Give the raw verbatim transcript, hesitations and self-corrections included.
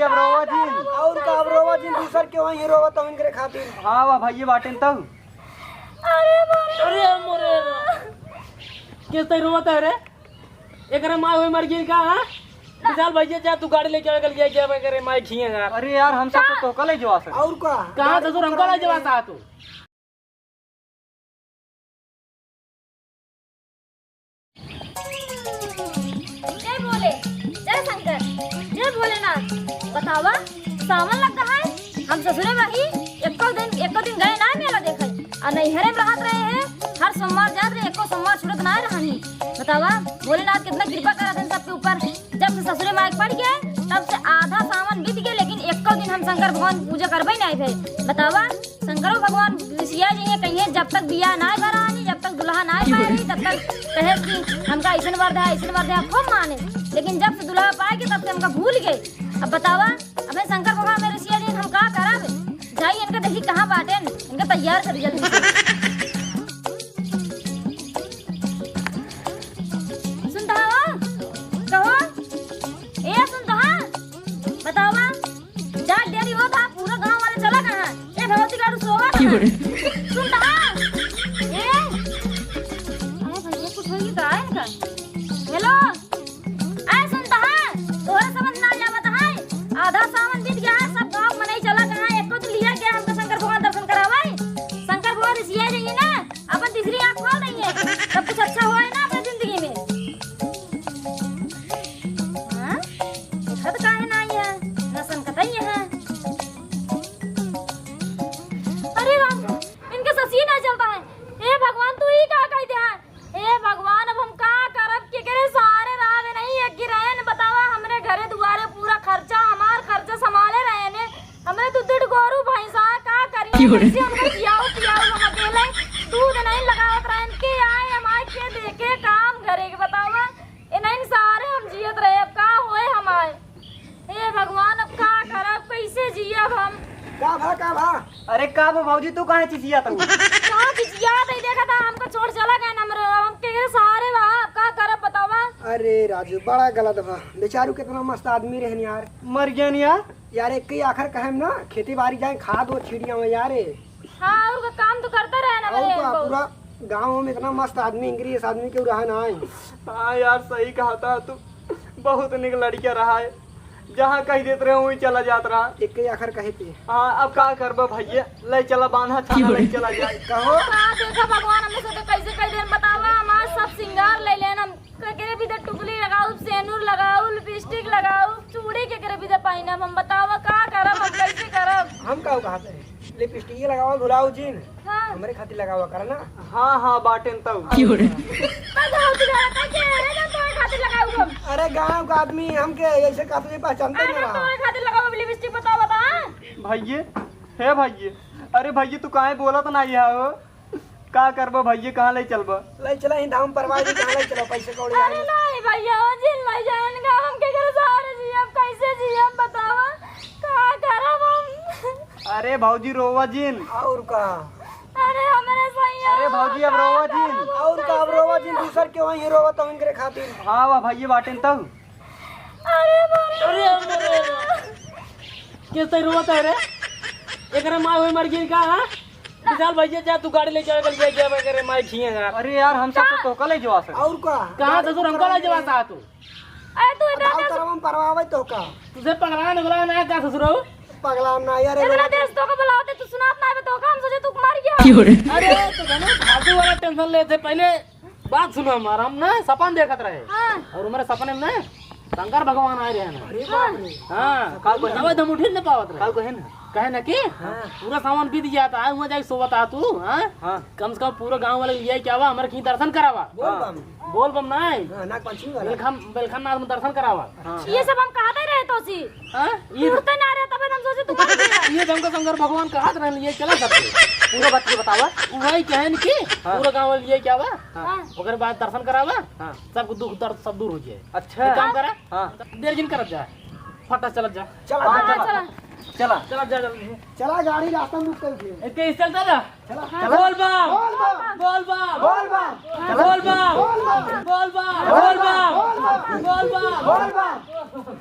अब रोवा जिन। और का, अब रोवा जिन, दूसर के वहीं रोवा तो इनकरे खातिर। हाँ, वाह भाई, ये बाटेन तब। अरे मोरे। अरे मोरे। किस तरह रोवत है रे? एकरे माँ हुई मर गई का, हाँ? विशाल भैया, जा तू गाड़ी लेके आवे, कल जाए, जाए, करे माई खिए यार। अरे यार, हम सब तो तोहका ले जवा सके। और का? कहाँ ससुर हमका ले जवा सा तू? जय भोले, जय शंकर, जय भोलेनाथ। बतावा, सावन लग रहा है, हम ससुरे में ही एको दिन, एको दिन गए ना मेला देखे, और नैहरे में रहत रहे हैं, हर सोमवार जात रहे, एको सोमवार छुड़त ना रहनी। बतावा, भोलेनाथ कितना कृपा करत हैं सबके ऊपर। जब से ससुरे माई पड़ गए, तब से आधा सावन बीत गए, लेकिन एको दिन हम शंकर भगवान की पूजा करबे नहीं भे। बतावा, शंकरो भगवान रिसिया जी हैं, कहिए जब तक बियाह ना करा रही, जब तक दुल्हा ना पाए रही, तब तक कहे कि हमका ऐसन वर दे, ऐसन वर दे, खूब माने। लेकिन जब से दुल्हा पाए के, तब से हमका भूल गए। अब बतावा, अबे शंकर भगवान में रिसिया जी, हम का करब? जाई इनका देखी कहाँ बाटेन, इनका तैयार करी जल्दी से। सुनता हो? कहो? ए सुनता हो? बतावा। जाग देरी होत है, पूरा गाँव वाले चला गए हैं। ए भगवती गाड़ू सोवा की बोले? सुनता है? ए? अरे भैया, कुछ होई तो आए इनका। हेलो? ए सुनता है? तोहरे समझ ना आवत है। आधा सावन बीत गया है, सब गाँव मनई चला गए हैं। एको तो लिया गया हमका शंकर भगवान दर्शन करावे। शंकर भगवान रिसिया जाइए ना, अपन तीसरी आँख खोल रही है। सब कुछ अच्छा हुआ है ना अपने जिंदगी में? हाँ? देखत काहे ना आई है? नसन कतई है। अरे राम, इनके ससी ना चलता है। हे भगवान, तू ही का कह दे है? हे भगवान, अब हम का करब? केकरे सहारे रहबे? नहीं एक गिरहन बतावा, हमरे घरे दुआरे पूरा खर्चा, हमार खर्चा संभाले रहे ने। हमरे दू दू गोरू भैंसा का करी? क्यों रे? कैसे उनका खियाऊ पियाऊ? हम अकेले दूध नहीं लगावत रहन के आए, हमार के देखे काम घरे के बतावा। इन्हन सहारे हम जियत रहे, अब का होए हमार? हे भगवान, अब का करब, कैसे जियब हम? का भा, का भा? अरे का भा भौजी, तू काहे चिचियात हऊ? का चिचियात है, देखा था हमका छोड़ चला गए हमरे, हम के सहारे बा, अब का करब बतावा? अरे राजू, बड़ा गलत भा, बेचारू कितना मस्त आदमी रहन यार। मर गए यार। यार एक ही आखिर कहेम ना, खेती बाड़ी जाए, खाद वो छीड़िया में यार। हाँ, और का काम तो करते रहे ना और मेरे का, बहू। पूरा गाँव में इतना मस्त आदमी, इंग्रेज आदमी के रहा ना आई। हाँ यार, सही कहा था तू, बहुत निक लड़किया रहा है, जहाँ कह देत रहे वहीं चला जात रहा। एक ही आखिर कहे थे। हाँ, अब का करबा भैया, ले चला बांधा छाना ले चला जाए। कहो। हाँ, देखा भगवान हमें से तो कैसे कह देन बतावा, हमार सब सिंगार ले लेन हम। केकरे भी दे टुकली लगाऊ, सेनुर लगाऊ, लिपस्टिक लगाऊ, चूड़ी केकरे भी दे पहिनब हम, बतावा का करब हम, कैसे करब? हम का कहत रहे, लिपस्टिक लगावा, भुलाऊ जिन, हाँ। हमरे खातिर लगावा कर ना। हाँ, हाँ, बाटेन तऊ। क्यों रे? का जाऊ तू घर का के रे, ना तोरे खातिर लगाऊ हम। अरे गाँव का आदमी हमके ऐसे कहते नहीं पहचानते अरे नहीं ना रहा। तोरे खातिर लगाऊ लिपस्टिक, बतावा बता। भैये, हे भैये, अरे भैये तू काहे बोलत ना यहाँ हो? का करबो भैया, कहाँ ले चलबो? ले चला ही धाम परवाह जी, कहाँ ले चलो पैसे कौड़ी अरे आए। नहीं भैया, ओ जिन भैया, इनका हम के करे सहारे जियब, कैसे जियब बतावा? का करब हम? अरे भौजी रोवा जिन। और का? अरे हमरे सैया। अरे भौजी अब रोवा जिन। और का अब रोवा जिन, दूसर के वहीं रोवा तो इनकरे खातिर। हाँ वाह भैया बाटेन तब। अरे मोरे। अरे मोरे। कैसे रोवत है रे? एकरे माँ हुई मर गई का, हाँ? विशाल भैया जा तू गाड़ी ले जावे, कल जाए, जावे करे माई खिए यार। अरे यार हम सब तो तोहका ले जवा सके। और का? कहाँ ससुर हमका ले जवा सा तू? अरे तू इतना बताओ तेज तरह हम परवावे तोहका। तुझे पगला निकला ना का ससुर हो? पगला ना यार, इतना तेज तोहका बुलावते तू सुनात ना आवे तोहका, हम सोचे तू मर गया। क्यों रे? अरे तो घणो फालतू वाला टेंशन लेते पहले। बात सुनो हमार, हम ना सपन देखत रहे। हाँ। और हमारे सपने में ना शंकर भगवान आए रहे ना। अरे बाप रे। हाँ। का कहे? तबे तो हम उठे न पावत रहे। का कहे ना? कहे ना कि हाँ। पूरा सावन बीत गया था, वहाँ जाके सोवत आ तू, हाँ? हाँ। कम से कम पूरा गाँव वाले लिया क्या हुआ, हमारे कहीं दर्शन करावा। बोल हाँ। बम। बोल बम ना है। हाँ, नाग पंचमी वाला। बेलखम, बेलखम नाथ में दर्शन करावा। हाँ। ये सब हम कहते रहे तो सी। हाँ? ये उठते ना रहे, तबे हम सोचे तू मर गया। ये तो हमका शंकर भगवान कहत रहन, ये चला सकते। पूरा बात ये बतावा। वही कहन कि हाँ। पूरा गाँव वाले ये क्या बा? हाँ। ओकरे बाद दर्शन करावा। हाँ। सबको दुख दर्द सब दूर हो जाए। अच्छा। एक काम करा। हाँ। देर जिन करत जा। फटा चलत जा। चला, हाँ, चला, चला। चला। चलत जा जल्दी से। चला, गाड़ी रास्ता में रुक कर उठे। एक तेज चलता जा। चला। हाँ। बोल बम। बोल बम। बोल बम। बोल बम। बोल बम। बोल बम। बोल बम। बोल बम। बोल बम।